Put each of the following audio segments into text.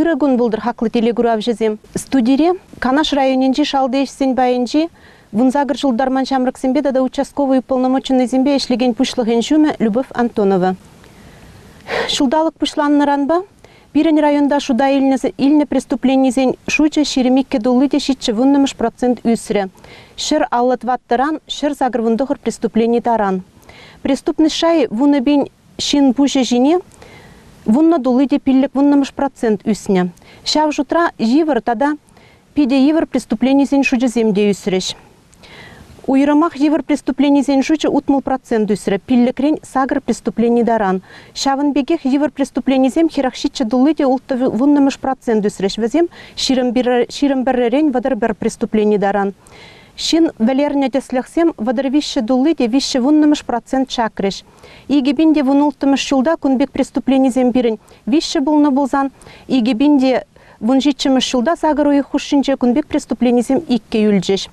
Ырӑ кун пултӑр, хаклӑ телекуравҫӑсем. Студире Канаш районӗнчи шалти ӗҫсен пайӗнчи 18 ҫултарман ҫамрӑксемпе тата участковӑй уполномоченнӑйсемпе ӗҫлекен пуҫлӑхӗн ҫумӗ Любовь Антонова. Ҫулталӑк пуҫланнӑранпа пирӗн районта шута илнӗ, илнӗ преступленисен шучӗ 22 тулли те 7,1 процент ӳсрӗ. 154-ран 189 преступлени таран. Преступность шайӗ 10 ҫын пуҫӗ ҫине вуннӑ тулли те 5,1 процент ӳснӗ. Ҫав шутра йывӑр тата питӗ йывӑр преступленисен шучӗсем те ӳсрӗҫ. Уйрӑмах йывӑр преступленисен шучӗ 60% ӳсрӗ, пиллӗкрен сакӑр преступлени таран. Ҫавӑн пекех йывӑр преступленисем 47 тулли те 6,1 процент ӳсрӗҫ, вӗсем 21-рен 31 преступлени таран. Ҫын вӗлернӗ тӗслӗхсем 33 тулли те 3,1 процент чакрӗҫ. 2016 ҫулта кун пек преступленисем пирӗн виҫҫӗ пулнӑ пулсан, 2017 ҫулта сакӑр уйӑх хушшинче кун пек преступленисем иккӗ юлчӗҫ.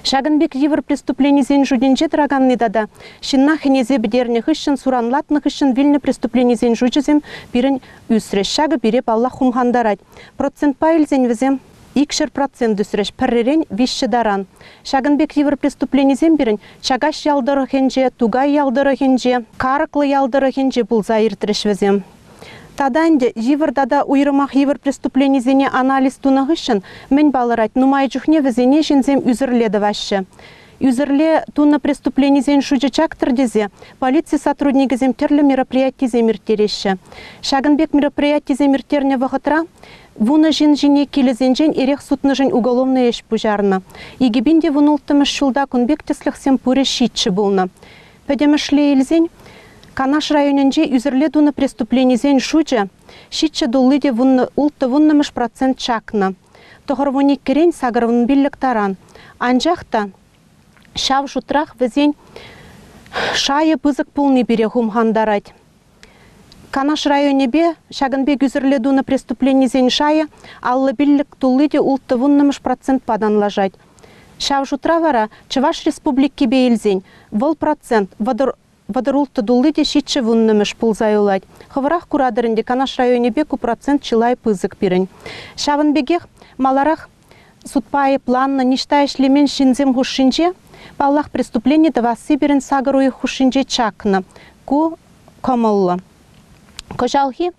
Ҫакӑн пек йывӑр преступленисен шутӗнче тӑраканни тата ҫынна хӗнесе пӗтернӗ хыҫҫӑн суранлатнӑ хыҫҫӑн вилнӗ преступленисен шучӗсем пирӗн ӳсрӗҫ. Ҫакӑ пире, паллах, хумхантарать. Процентпа илсен вӗсем 200% ӳсрӗҫ, пӗрререн виҫҫӗ таран. Ҫакӑн пек йывӑр преступленисем пирӗн Чакаҫ ял тӑрӑхӗнче, Тукай ял тӑрӑхӗнче, Карӑклӑ ял тӑрӑхӗнче пулса иртрӗҫ вӗсем. Тата ӗнтӗ йывӑр тата уйрӑмах йывӑр преступленисене анализ тунӑ хыҫҫӑн мӗн палӑрать, нумай чухне вӗсене ҫынсем ӳсӗрле тӑваҫҫӗ. Ӳсӗрле тунӑ преступленисен шучӗ чактӑр тесе полици сотрудникӗсем тӗрлӗ мероприятисем ирттереҫҫӗ. Ҫакӑн пек мероприятисем ирттернӗ вӑхӑтра Вунӑ ҫын ҫине килӗсенчен эрех сутнӑшӑн уголовнӑй ӗҫ пуҫарнӑ. 2016 ҫулта кун пек тӗслӗхсем пурӗ ҫиччӗ пулнӑ. Пӗтӗмӗшле илсен, Канаш районӗнче ӳсӗрле тунӑ преступленисен шучӗ ҫиччӗ тулли те улттӑ вуннӑмӗш процент чакнӑ. 92-рен 85 таран. Анчах та ҫав шутрах вӗсен шайӗ пысӑк пулни пире хумхантарать. Канаш районӗпе ҫакӑн пек ӳсӗрле тунӑ преступленисен шайӗ 55 тулли те 6,1 процентпа танлашать. Ҫав шутра вара Чӑваш Республикипе илсен вӑл процент 36 тулли те 7,1 пулса юлать. Хӑвӑрах куратӑр ӗнтӗ, Канаш районӗпе ку процент чылай пысӑк пирӗн. Ҫавӑн пекех маларах судпа айӑпланнӑ, ниҫта ӗҫлемен ҫынсем хушшинче, паллах, преступлени тӑвасси пирӗн сакӑр уйӑх хушшинче чакнӑ. Ку кӑмӑллӑ. Кӑҫалхи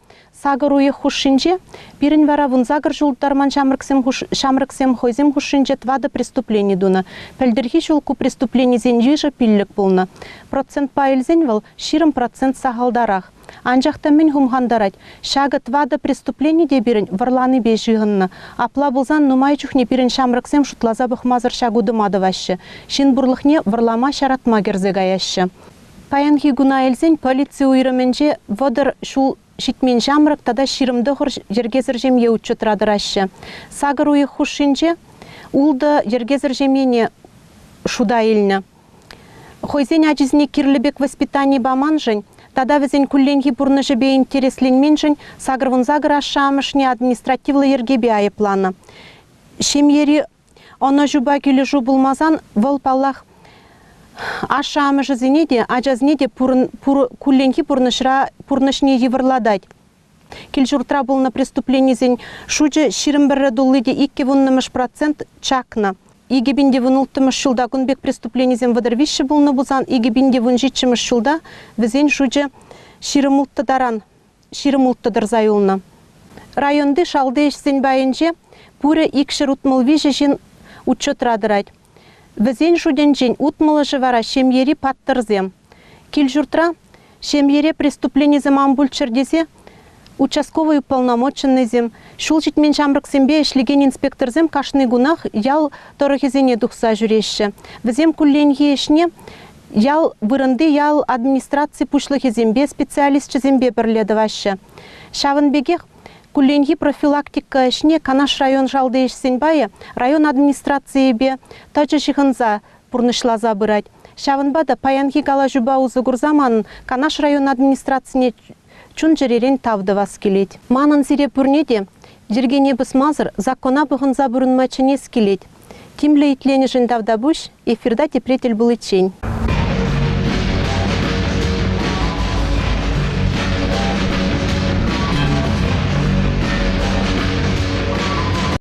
сакӑр уйӑх хушшинче пирӗн вара 18 ҫул тултарман ҫамрӑксем, ҫамрӑксем хӑйсем хушшинче тӑватӑ преступлени тунӑ. Пӗлтӗрхи ҫул ку преступленисен йышӗ пиллӗк пулнӑ. Процентпа илсен вӑл 20% сахалтарах. Анчах та мӗн хумхантарать, ҫакӑ тӑватӑ преступлени те пирӗн вӑрланипе ҫыхӑннӑ. Апла пулсан нумай чухне пирӗн ҫамрӑксем шутласа пӑхмасӑр ҫак утӑма тӑваҫҫӗ, ҫын пурлӑхне вӑрлама-ҫаратма кӗрсе каяҫҫӗ. Паянхи куна илсен полици уйрӑмӗнче 30 ҫул ҫитмен ҫамрӑк тата 29 йӗркесӗр ҫемье учетра тӑраҫҫӗ. Сакӑр уйӑх хушшинче ултӑ йӗркесӗр ҫемьене шута илнӗ. Хӑйсен ачисене кирлӗ пек воспитани паманшӑн тата вӗсен кулленхи пурнӑҫӗпе интересленменшӗн 88 ашшӗ-амӑшне административлӑ йӗркепе айӑпланӑ. Ҫемьери ӑнӑҫупа килӗшӳ пулмасан вӑл, паллах, ашшӗ-амӑшӗсене те, ачасене те кулленхи пурнӑҫра пурнӑҫне йывӑрлатать. Кил-ҫуртра пулнӑ преступленисен шучӗ 21 тулли те 2,1 процент чакнӑ. 2016 ҫулта кун пек преступленисем 33 пулнӑ пулсан, 2017 ҫулта вӗсен шучӗ 26 таран 26 тӑрса юлнӑ. Районти шалти ӗҫсен пайӗнче пурӗ 263 ҫын учетра тӑрать. Вӗсен шутӗнчен утмӑлӑшӗ вара ҫемьери паттӑрсем. Кил-ҫуртра ҫемьере преступленисем ан пулччӑр тесе участковӑй уполномоченнӑйсем, ҫул ҫитмен ҫамрӑксемпе ӗҫлекен инспекторсем кашни кунах ял тӑрӑхӗсене тухса ҫӳреҫҫӗ. Вӗсем кулленхи ӗҫне ял вырӑнти ял администраци пуҫлӑхӗсемпе, специалисчӗсемпе пӗрле тӑваҫҫӗ. Ҫавӑн пекех Кулленхи профилактика ӗҫне Канаш район шалти ӗҫсен пайӗ район администрацийӗпе тачӑ ҫыхӑнса пурнӑҫласа пырать. Ҫавӑнпа та паянхи калаҫупа усӑ курса манӑн Канаш район администрацине чун-чӗререн тав тӑвас килет. Манӑн сире пурне те йӗркене пӑсмасӑр закона пӑхӑнса пурӑнма чӗнес килет. Тимлӗ итленӗшӗн тавтапуҫ, эфирта тепре тӗл пуличчен.